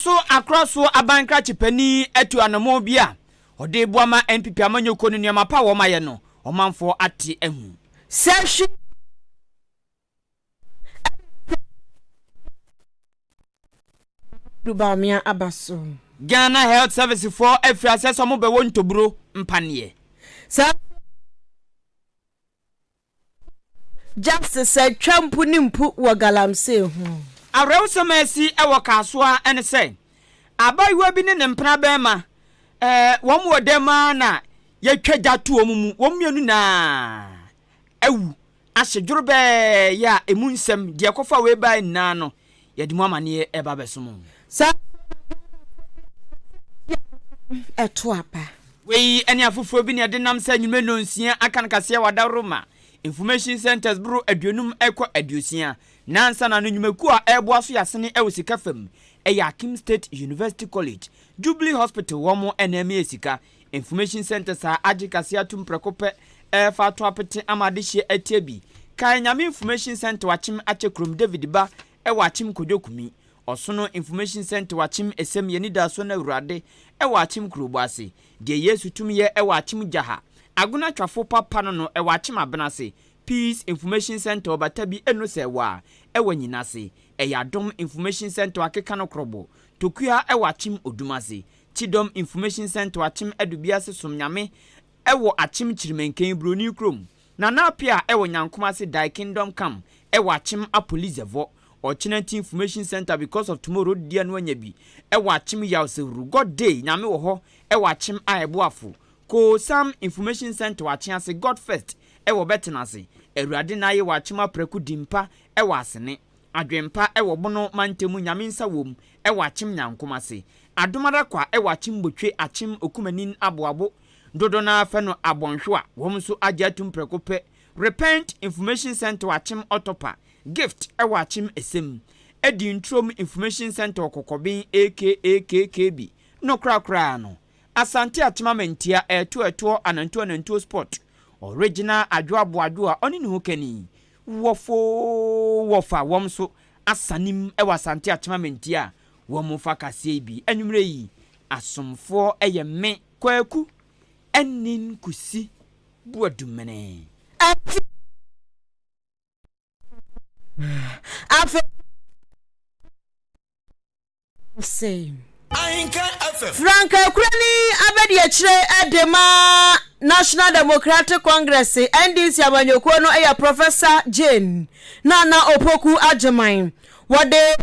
So akora so aban krakye panin atu anamɔn bi a ɔde reboa ma NPP amanyɔkuo no nneɛma pa a wɔayɛ no ɔmanfoɔ ate ahu? Sɛ hwee Mahamudu Bawumia aba so. Ghana Health Service foɔ afiri aseɛ sɛ wɔbɛwɔ ntoburo mpaneɛ. Saa Justice atwa mpu ne mpu wɔ galamsey ho. Awerɛhosɛm a asi wɔ Kasoa ne sɛ, abaayewa bi ne ne mpena barima, wɔn wɔ dɛm ara na yɛatwa gya to wɔn mu, wɔn mmienu nyinaa awu ahye dworobɛɛ yɛ a emu nsɛm, deɛ ɛkɔfa wei baeɛ nyinaa no, yɛde mu amaneɛ ɛreba abɛsom wo. Saa nso na Ghanafoɔ de ɛto aba. Wei ne afoforɔ bi na ɛde nam sɛ anwummerɛ nnɔnsia aka no kaseɛ wɔ Adaworoma Information Centres boro 50 rekɔ 60. Nnansa na no nnwumakuo a ɛreboa so yɛ asene wɔ sika fam yɛ Akim State University College, Jubilee Hospital wɔn na ɛma yɛ sika, Information Centres a agye kaseɛ atom prɛko pɛ ɛrefa ato apete ama adehyeɛ atia bi, Kae Nyame Information Centre Akyem Akyɛ Kurom David Ba wɔ Akyem Kojo Kumi, Ɔsono Information Centre Akyem Esem Yɛn Anidasoɔ no Awurade wɔ Akyem Kurobo ase, Deɛ Yesu Tumi Yɛ wɔ Akyem Gyaha, Agona Twafo Papa no no wɔ Akyem Abena ase, Peace Information Centre Ɔbata Bi Eno Sɛ Ɛwɔ a wɔ Nyina ase, Ɛyɛ Adom Information Centre Akeka no Krobo, Tokua wɔ Akyem Odum ase, Kyidɔm Information Centre Akyem Adubiase Som Nyame wɔ Akyem Kyirimanken Broni Kurom, Nana Appiah wɔ Nyankomase Thy Kingdom Come wɔ Akyem Apolizɛvɔ, Ɔkyena Nti Information Centre Because of Tomorrow Deɛ no anya bi wɔ Akyem Yawsewuru God Day Nyame wɔ hɔ wɔ Akyem Aɛboafo, Koosam Information Centre wɔ Akyease God First wɔ Bɛtenase, Awurade N'aye wɔ Akyem Aprɛko Dimpa wɔ Asene, Adwenpa wɔ Bono Mantamu Nyame Nsa Wom wɔ Akyem Nyankomase, Adom Arakwa wɔ Akyem Botwe Akyem Okumanin Aboabo Dodo no ara fɛ no Abɔnhwewa wɔn nso agye atum prɛko pɛ Repent Information Centre wɔ Akyem Ɔtɔpa, Gift wɔ Akyem Esem, Adi Nturom Information Centre wɔ Kɔkɔben AKAKKB no korakoraa no Asante Akyem Amantia Ɛɛto Ɛtoɔ Anantuo Anantuo Sport Original Adwoa Boadwoa ɔne ne ho kani Wɔfoo wɔfa wɔn nso asanem wɔ Asante Akyem Amantia a wɔn fa kaseɛ yi bi anwummerɛ yi Asomfoɔ yɛ me Kwaku Anin Kusi Boadumene. Ɛnti afei se. Frank Akurani abadiakyire de ma National Democratic Congress, NDC, amanyɔkuo no yɛ Professor Jane Nana Opoku Agyemang. Wɔde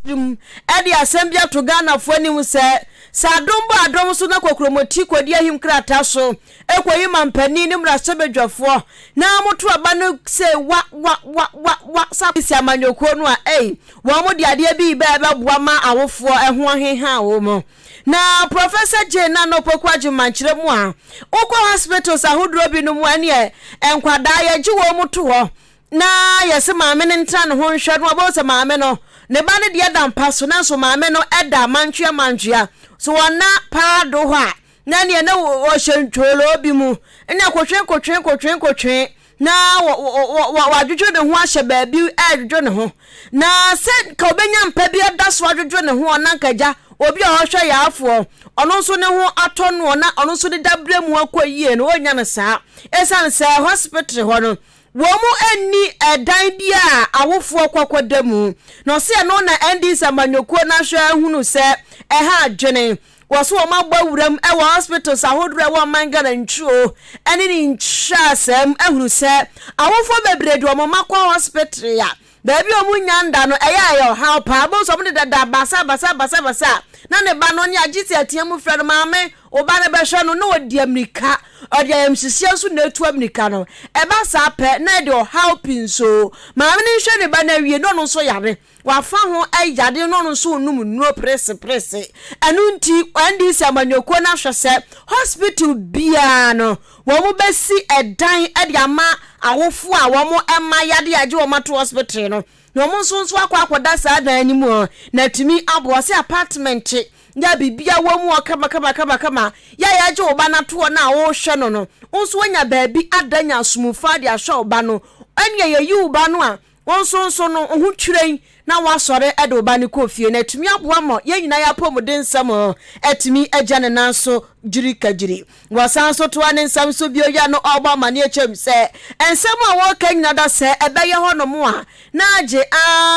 tirim de asɛm bi ato Ghanafoɔ anim sɛ, sɛ adom bɔ adom so na kokromoti kɔdi ahim krataa so kɔyi mampanin ne mmarahyɛbadwafoɔ na moto aba no se wa wa wa wa wa sa si amanyɔkuo no a, ei, wɔn de adeɛ bi reba a ɛbɛboa ma awofoɔ ho aheha wɔn. Na Professor Jane Nana Opoku Agyemang kyerɛ mu a, wokɔ hospitals ahodoɔ binom a, ɛneɛ nkwadaa yɛgye wɔn to hɔ na yɛse maame no ntena ne ho nhwɛ no a, wobɛhu sɛ maame no, ne ba no deɛ da mpa so, nanso maame no da mantwea mantwea. So ɔnna paado hɔ a, na ɛneɛ na ɔhyɛ ntwoloo bi mu, ɛna kotwe kotwe kotwe kotwe na wadwodwo ne ho ahyɛ baabi ɛredwodwo ne ho. Na sɛ nka ɔbɛnya mpa bi ada so adwodwo ne ho ɔna nka agya, obi a ɔhwɛ yaafoɔ, ɔno nso ne ho atɔ noɔ na ɔno nso ne dabrɛ mu akɔ yie no, ɔnnya no saa. Ɛsiane sɛ hospital hɔ no, Wɔn nni ɛdan bi a awofoɔ kɔ kɔda mu. Na ɔse ɛno na NDC amanyɔkuo no ahwɛ ahunu sɛ ɛha adwene. Wɔse wɔn abɔ awuram wɔ hospitals ahodoɔ ɛwɔ ɔman Ghana nturo ne ne nkyerɛasɛm mu ahunu sɛ awofoɔ bebree de wɔn mma kɔ hospital a baabi a wɔn nnya nda no ɛyɛ a ɛyɛ ɔhaw paa. Wobɛhu sɛ wɔn de dada basa basa basa basa na ne ba no ne agye sɛ atea mu frɛ no maame Wo ba no bɛhwɛ no na ɔdi ammirika, ɔde ayamhyehyeɛ nso na ɛtu ammirika no. Ɛba saa pɛ, na ɛde ɔhaw pii nso. Maame no nhwɛ ne ba no awie na ɔno nso yare. Wafa ho yare na ɔno nso renom nnuro pereseperese. Ɛno nti, NDC amanyɔkuo no ahwɛ sɛ hospital biara no, wɔbɛsi ɛdan de ama awofoɔ a wɔn mma yare a agye wɔn ato hospital no. Na wɔn nso nso akɔ akɔda saa dan no mu na atumi aboa sɛ apartment yɛ a biribiara wɔ mu hɔ kamakamakama yɛ a yɛagye wo ba no ato hɔ no a worehwɛ no no, wo nso woanya baabi ada anya asomfaa de ahwɛ wo ba no. Ɛnneɛ yɛyi wo ba no a, wo nso nso no, wo ho twiren. na woasɔre de wo ba no kɔ fie na atumi aboa ma yɛn nyinaa yɛn apɔmudensɛm atumi agya ne nan so gyirikagyiri. Wɔsan nso toa ne nsɛm so bio yɛ no ɔrebɔ amaneɛ kyɛm sɛ nsɛm a wɔreka nyina da sɛ ɛbɛyɛ hɔ nom a na agye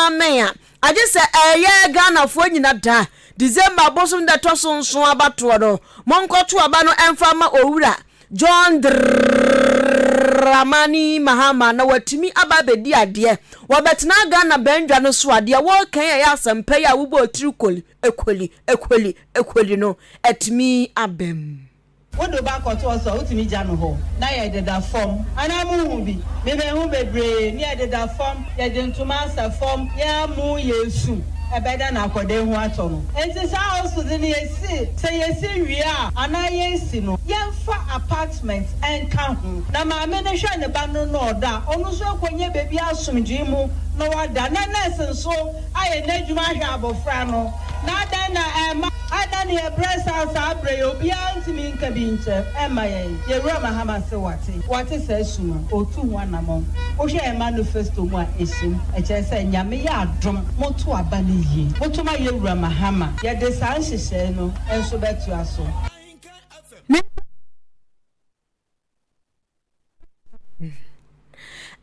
amen a agye sɛ ɛyɛ Ghanafoɔ nyina da December bosom da ɛtɔ so nson abatoɔ no monkɔto aba no ɛmfa ma Owura John Dramani Mahama na watumi aba abɛdi adeɛ wɔbɛtena Ghana bandwa no so a deɛ wɔreka yi a ɛyɛ asɛmpa yi a wobɔɔ tiri koli koli koli koli no atumi aba mu. Wode wo ba kɔto hɔ so a, wotumi gya no hɔ na yɛdeda fam. Anaa monhu bi? Mebɛhu bebree ne yɛdeda fam, yɛde ntoma asɛ fam, yɛamu, yɛresu. Ɛbɛda na akwadaa ho atɔ no. Enti saa hospital no yɛsi, sɛ yɛsi wie a anaa yɛresi no, yɛmfa apartment nka ho. Na maame no hwɛ ne ba no na ɔda a, ɔno nso akɔnya baabi asomdwoe mu na wada. Na nurse nso ayɛ n'adwuma ahwɛ abɔfra no. Na adɛn na ɛma adɛn na yɛbrɛ saa saa berɛ yi obiara ntumi nka bi nkyerɛ ɛmma yɛn Yɛn Wura Mahama se wate wate saa su no ɔretu ho anamɔn wohwɛ yɛn manifesto mu a ɛhyem ɛkyerɛ sɛ Nyame yɛ adom moto aba no yie moto ma yɛn Wura Mahama yɛde saa nhyehyɛe no nso bɛtoa so.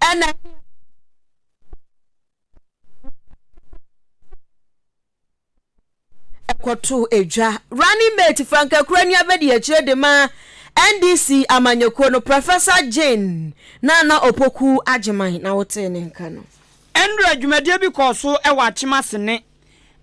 Ɛna. Ɛkɔtoo dwa. Running mate Frank Akurani abadiakyire de ma NDC amanyɔkuo no, Professor Jane Nana Opoku Agyemang na wotee ne nka no. Ɛnora dwumadie bi kɔɔ so wɔ Akyem Asene,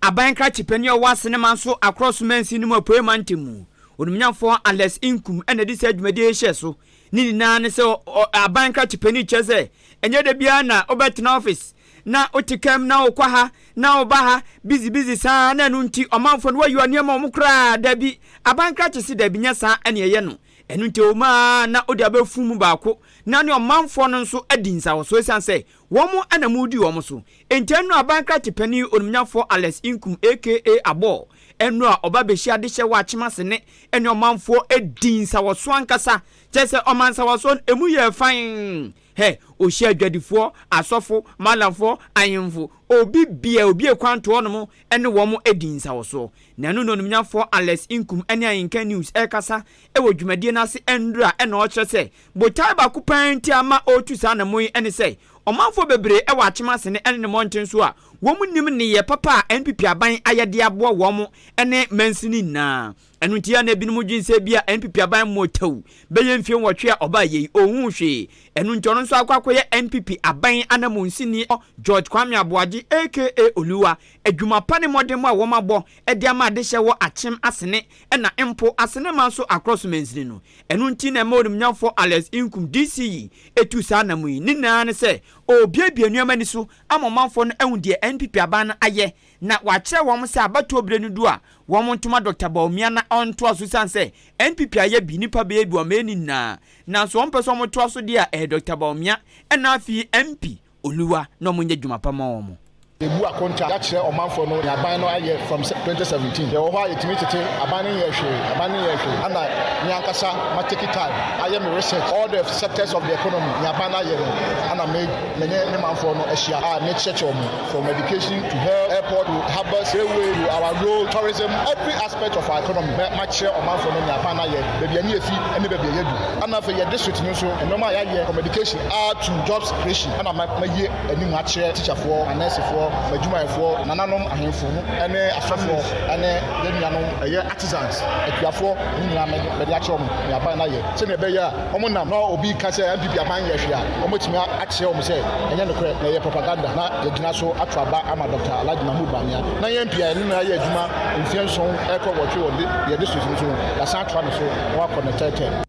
aban krakye panin a ɔwɔ Asene Manso Akorɔ so mansin no mu Apueɛ Mantam mu. Onimnyamfoɔ Alex Nkum na ɛde saa dwumadie yi hyɛɛ so. Ne nyinaa ne sɛ aban krakye panin kyerɛ sɛ ɛnyɛ da biara na wobɛtena office na wote kam na wokɔ ha na woba ha busy busy saa na ɛno nti ɔmanfoɔ no wayi nneɛma wɔn koraa dabi aban krakye se dabi nyɛ saa ɛne ɛyɛ no ɛno nti ɛwɔ mu ara na wode abɛfu mu baako na ne ɔmanfoɔ no nso adi nsawɔsoɔ ɛsiane sɛ wɔn na mudi wɔn so enti ɛno aban krakye panin onimnyafoɔ Alex Nkum aka Abɔɔ ɛno a ɔba bɛhyia adehyɛ wɔ akyem ne ɛne ɔmanfoɔ di nsawɔsoɔ ankasa kyerɛ sɛ ɔman nsawɔsoɔ no ɛmu yɛ fann Hɛ, ohyia adwadifoɔ, asɔfo, malamfoɔ, ahemfo, obi bia obie kwan to hɔnom ne wɔn di nsawɔsoɔ. Na ɛno na onimnyafoɔ Alex Nkum ne Ahenka News rekasa wɔ dwumadie no ase nnora na ɔrekyerɛ sɛ botae baako paa nti a ama ɔretu saa anamɔn yi ne sɛ ɔmanfoɔ bebree wɔ Akyem Asene ne ne mmɔnten so a wɔn nnim nneyɛɛ papa a NPP aban ayɛ de aboa wɔn ne mansini nyinaa. Ɛno nti a na ebinom dwen sɛ ebia NPP aban mmɔɔ tɛw bɛyɛ mfie nwɔtwe a ɔbaa yei, ɔnhuu hwee. Ɛno nti ɔno nso akɔ akɔyɛ NPP aban anamunsini George Kwame Aboagye aka Oluwa. Adwuma pa ne mmɔdemmɔ a wɔabɔ de ama adehyɛ wɔ Akyem Asene na mpo Asenema nso akorɔ so mansini no. Ɛno nti na ɛma onimnyamfoɔ Alex Nkum DC yi tuu saa anamon yi. Ne nyinaa ne sɛ ɔrebuebue nneɛma ani so ama ɔmanfoɔ no ahu deɛ NPP aban no ayɛ na wakyerɛ wɔn sɛ abatoɔ berɛ no du a, wɔn ntoma Dɔkta Bawumia na ɔntoa so esiane sɛ NPP ayɛ bi, nnipa bɛyɛ bi, wɔmmɛyɛ ne nyinaa. Nanso wɔn pɛ sɛ wɔtoa so deɛ a, ɛyɛ Dɔkta Bawumia ɛna afei MP Oluwa na wɔnyɛ adwuma pa ma wɔn. Yɛbu akonta akyerɛ ɔmanfoɔ no nea aban no ayɛ from 2017. Yɛwɔ hɔ a yɛtumi tete aban no nyɛɛ hwee, aban no nyɛɛ hwee. Ɛna me ankasa ma take time ayɛ me research all the sectors of the economy nea aban no ayɛ no ɛna me me ne me manfoɔ no ahyia a mekyerɛkyerɛ wɔn from education to health, airport to harbours, railway to our road, tourism, every aspect of our economy mɛ makyerɛ ɔmanfoɔ no nea aban no ayɛ, baabi a ne yɛfi ne baabi a yɛadu. Ɛna afei yɛ district no nso nneɛma a yɛayɛ from education a to jobs creation ɛna mayi anim akyerɛ teacherfoɔ, anɛɛsefoɔ, m'adwumayɛfoɔ, nananom ahemfo no ne asɔfoɔ ne yɛn nuanom ɛyɛ artisans, akuafoɔ ne nyinaa mɛde akyerɛ wɔn nea aban no ayɛ sɛnea ɛbɛyɛ a wɔn nam na obi ka sɛ NPP aban nyɛ hwee a, wɔatumi akyerɛ wɔn sɛ ɛnyɛ nokorɛ na ɛyɛ propaganda na yɛagyina so ato aba ama Dɔkta Alhaji Mahmood Bawumia na yɛn MP a yɛne no ayɛ adwuma mfeɛ nson rekɔ nwɔtwe wɔ yɛn district no so no, yɛasan atoa ne so na wakɔ ne third term.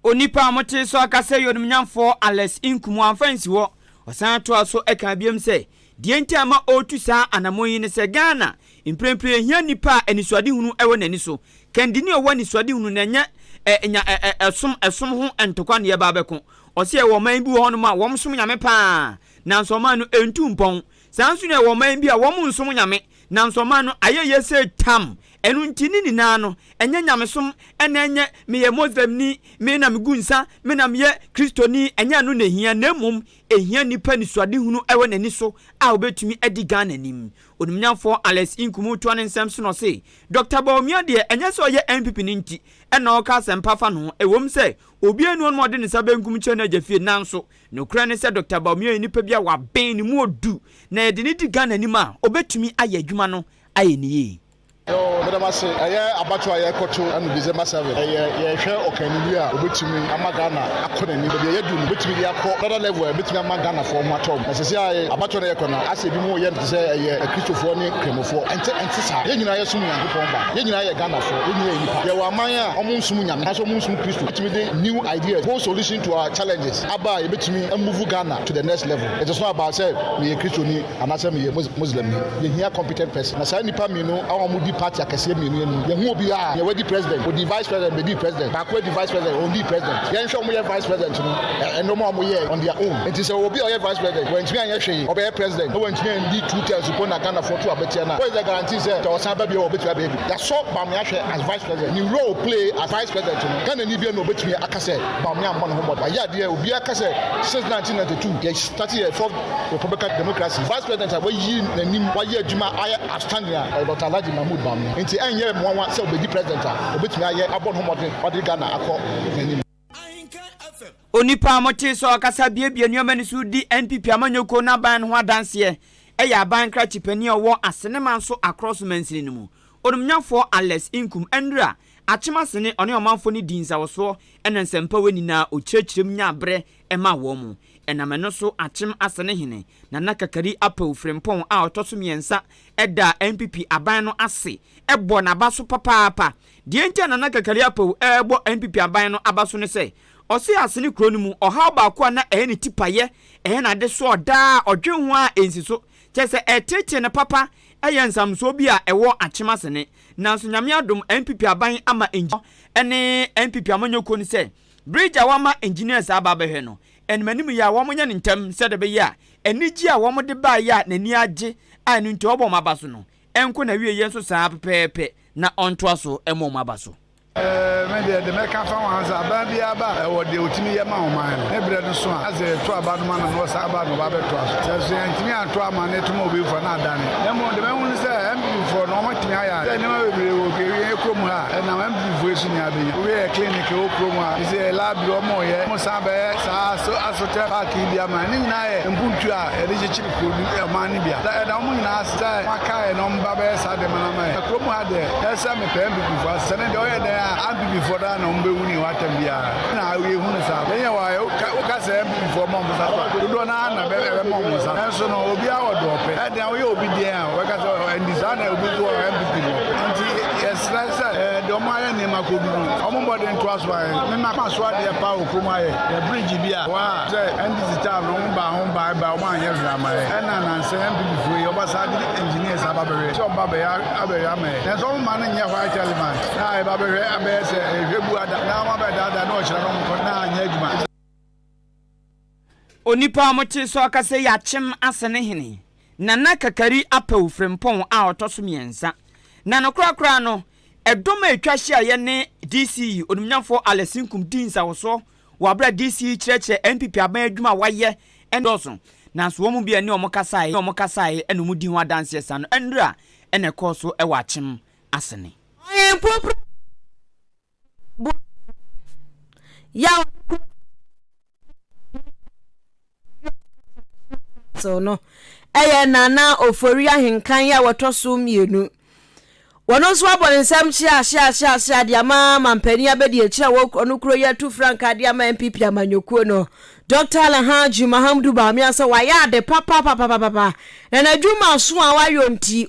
Onipa a motee so akasa yi Onimnyamfoɔ Alex Nkum wamfa ansi hɔ. Ɔsan toaa so kaa biom sɛ, Deɛ nti a ɛma ɔretu saa anammɔn yi ne sɛ Ghana mprempren ɛhia nnipa a anisoadehunu wɔ n'ani so. Kandini a ɔwɔ anisoadehunu na ɛnyɛ ɛ nya ɛ ɛ ɛsom ɛsom ho ntɔkwa na yɛba abɛko. Ɔse yɛwɔ ɔman bi wɔ hɔnom a wɔn som Nyame paa nanso ɔman no ɛntu mpɔn. Saa nso na yɛwɔ ɔman bi a wɔn nsom Nyame nanso ɔman no ayɛ yie sɛ tam. Ɛno nti ne nyinaa no, ɛnyɛ nyamesom na ɛnyɛ meyɛ Muslimni, me na megu nsa, me na meyɛ Kristoni, ɛnyɛ ɛno na ɛhia, na mmom ɛhia nnipa anisoadehunu wɔ n'ani so a ɔbɛtumi adi Ghana anim. Onimnyamfoɔ Alex Nkumu toa ne nsɛm so na ɔse, Dɔkta Bawumia deɛ ɛnyɛ sɛ ɔyɛ NPP no nti na ɔreka asɛmpa fa ne ho, ɛwom sɛ obiara nni hɔnom a ɔde ne nsa benkum kyerɛ n'agya fie nanso nokorɛ ne sɛ Dɔkta Bawumia yɛ nipa bi a waben, ne mu ɔdu na yɛde no di Ghana anim a ɔbɛtumi ayɛ adwuma no ayɛ no yie. Yoo meda mo ase. Ɛyɛ abatoɔ a yɛrekɔto ɛno December 7. Ɛyɛ yɛrehwɛ ɔkanni bi a ɔbɛtumi ama Ghana akɔ n'anim. Baabi a yɛadu no ɔbɛtumi de akɔ another level a ɛbɛtumi ama Ghanafoɔ ho atɔ wɔn. Na seesei ara abatoɔ no a yɛrekɔ no asɛ ebinom reyɛ no te sɛ ɛyɛ Akristofoɔ ne Kramofoɔ. Ɛnte ɛnte saa. Yɛn nyinaa yɛsom Nyankopɔn baako. Yɛn nyinaa yɛ Ghanafoɔ. Yɛn nyinaa yɛ nnipa. Yɛwɔ aman a wɔnsom Nyame anaasɛ wɔnsom Kristo. Yɛbɛtumi de new ideas, bold solution to our challenges aba a yɛbɛtumi amuvu Ghana to the next level. It is not about sɛ meyɛ Kristoni anaasɛ meyɛ Muslimni. Yɛhia competent person. Na saa nnipa mmienu a wɔdi party akɛseɛ mmienu yi anim, yɛnhu obiara. Nea wadi president, ɔdii vice president bɛdii president. Baako adi vice president, ɔndii president. Yɛnhwɛ wɔn yɛ vice president no, nnoɔma a wɔyɛɛ on their own. Nti sɛ obi a ɔyɛ vice president, wantumi anyɛ hwee, ɔbɛyɛ president na wantumi andi two terms mpo na Ghanafoɔ to aba tia no a, what is the guarantee sɛ sɛ ɔsan ba bio a ɔbɛtumi abɛyɛ bi? Yɛasɔ Bawumia ahwɛ as vice president. Ne role play as vice president no, Ghanani biara nni hɔ a ɔbɛtumi aka sɛ Bawumia ammɔ ne ho mmɔden. Wayɛ adeɛ a obiara ka sɛ since 1992 yɛ starte yɛ fourth Republican democracy, vice president a wayi n'anim, wayɛ adwuma ayɛ outstanding a ɛyɛ Doctor Alhaji Mahmood Bawumia. Nti ɛnyɛ nwanwa sɛ ɔbɛdi president a ɔbɛtumi ayɛ abɔ ne ho mmɔden ɔde Ghana akɔ n'anim. Onipa a motee sɛ ɔkasa biabia nneɛma ani so di NPP amanyɔkuo no aban no ho adanseɛ yɛ aban krakye panin a ɔwɔ Asenema nso Akorɔ so mansini no mu, Onumnyafoɔ Alex Nkum Ɛnura Akyem Asene ɔne ɔmanfoɔ no dii nsawɔsoɔ ɛna nsɛmpa wei nyinaa ɔkyerɛkyerɛ mu nyaa berɛ maa wɔn mu. Ɛnam ɛno so Akyem Asene hene Nana Kakari Apawu Frimpong a ɔtɔ so mmiɛnsa daa NPP aban no ase bɔɔ n'aba so papaapa. Deɛ nti a Nana Kakari Apawu rebɔ NPP aban no aba so ne sɛ, ɔse Asene kuro no mu ɔhaw baako a na ɛyɛ ne tipayɛ, ɛyɛ n'adesoɔ daa a ɔdwen ho ara ɛnsi so, kyerɛ sɛ ɛreteetee no papa, yɛ nsamsoɔ bi a ɛwɔ Akyem Asene. Nanso Nyame adom NPP aban ama ne NPP amanyɔkuo no sɛ Bridge a wɔama engineers aba abɛhwɛ no, animanim yɛ a wɔnyɛ no ntɛm sɛdeɛ ɛbɛyɛ a anigyeɛ a wɔde baeɛ a n'ani agye a ɛno nti ɔbɔ wɔn aba so no nkɔ n'awieeɛ nso saa ara pɛpɛɛpɛ na ɔntoa so mmɔ wɔn aba so. Me deɛ, deɛ mɛka afa ho ara ne sɛ, aban biara ba a, ɛwɔ deɛ ɔtumi yɛ ma ɔman no. Ne berɛ no so a, na sɛ yɛto aba no ma no na ɔsan ba a, na ɔba abɛtoa so. Sɛ nso yɛantumi anto amma no, yɛto ma obi foforɔ a, na adane. Na mmom deɛ mahu ne sɛ, NPP foɔ no, wɔatumi ayɛ ade. Sɛ nneɛma bebree wɔ yɛn kurom ha a, ɛnam NPP foɔ yi so nyinaa bɛnya. Wohwɛ yɛ clinic ɛwɔ kurom ha, te sɛ yɛ library wɔn reyɛ, wɔn san bɛyɛ saa aso asotɛ park yi bi ama yɛn. Ne nyinaa yɛ mpuntuo a yɛde kyekyere kuro no ɔman no bi a. Yɛda wɔn nyinaa ase sɛ wɔn akae yɛn na wɔn ba bɛyɛ saa nneɛma no ama yɛn. Na kurom ha deɛ, ɛyɛ sɛ mepɛ NPP foɔ ase. Sɛ ne deɛ ɔyɛ dɛn a, NPP foɔ daa na wɔn bɛhu ne atɛm biara. Na yɛhu no saa. Yɛn yɛ wɔ ha, woka sɛ NPP foɔ mmɔ wɔn nsa so a, dodoɔ no ara na ɛbɛma wɔn nsa. Nanso no, obiara wɔ deɛ ɔpɛ. Ɛyɛ dɛn a woyɛ obi deɛn a, wɔbɛka sɛ NDC. Saa na obi nso wɔ NPP na ɔpɛ. Nti yɛsrɛ sɛ deɛ wɔn ayɛ nneɛma kɔdu no, wɔn mmɔden ntoa so ayɛ. Me ma maso adeɛ paa wɔ kurom ayɛ. Yɛ bridge bi a wɔ ha sɛ NDC time no wɔn baa ho baa baa wɔn anyɛ hwee ama yɛ. Ɛna nansa NPP foɔ yi wɔn asa de engineers aba bɛhwɛ sɛ wɔn ba bɛyɛ abɛhwɛ ama yɛ. Nanso wɔn ma no nyɛ white elephant na yɛba bɛhwɛ abɛyɛ sɛ ɛhwɛ bu ada na wɔn abɛdaadaa na wɔkyerɛ na wɔn kɔ na anyɛ adwuma. Onipa a mote so akasa yi akyem ase ne hene, Nana Kakari Apawu Frimpong a ɔtɔ so mmiɛnsa. Na no korakora no, ɛdɔm a ɛtwa hyiaeɛ ne DCE Onimnyamfoɔ Alex Nkum dii nsawosoɔ wɔ aberɛ a DCE kyerɛkyerɛ NPP aban adwuma a wayɛ dɔɔso. Nanso wɔn mu bi a ɛne wɔn kasaeɛ ne wɔn kasaeɛ na wɔdi ho adanseɛ saa no nnura na ɛkɔɔ so wɔ Akyem Asene. Ɔhempɔn Bo yaw so no yɛ Nana Ofori Ahenkan a wɔtɔ so mmienu. Wɔn nso abɔ ne nsam hyia hyia hyia hyia de ama mampanin abɛdi akyire a ɔno kuro yi atu frankaa de ama NPP amanyɔkuo no. Dr. Alhaji Mahamudu Bawumia sɛ wayɛ ade papapapapapa na n'adwuma so a wayɔ nti.